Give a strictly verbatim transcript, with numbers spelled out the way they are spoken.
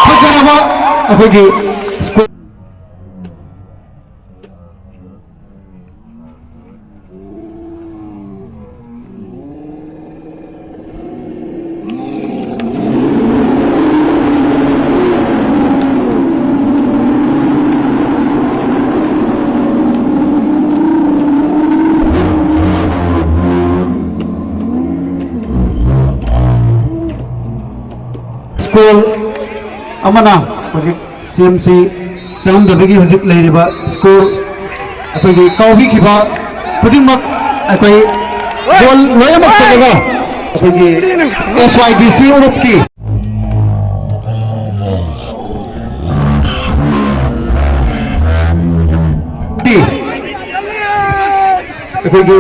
ꯐꯖꯔꯕ ꯑꯩꯈꯣꯏꯒꯤ school. School ꯑꯃꯅ ꯍꯧꯖꯤꯛ ꯁꯤ ꯑꯦꯝ ꯁꯤ ꯆꯪꯗꯕꯒꯤ ꯍꯧꯖꯤꯛ ꯂꯩꯔꯤꯕ ꯁ꯭ꯀꯨꯜ ꯑꯩꯈꯣꯏꯒꯤ ꯀꯥꯎꯕꯤꯈꯤꯕ ꯈꯨꯗꯤꯡꯃꯛ ꯑꯩꯈꯣꯏ ꯕꯣꯜ ꯂꯣꯏꯅꯃꯛ ꯆꯠꯂꯒ ꯑꯩꯈꯣꯏꯒꯤ ꯑꯦꯁ ꯋꯥꯏ ꯗꯤ ꯁꯤ ꯎꯔꯨꯞꯀꯤ ꯑꯩꯈꯣꯏꯒꯤ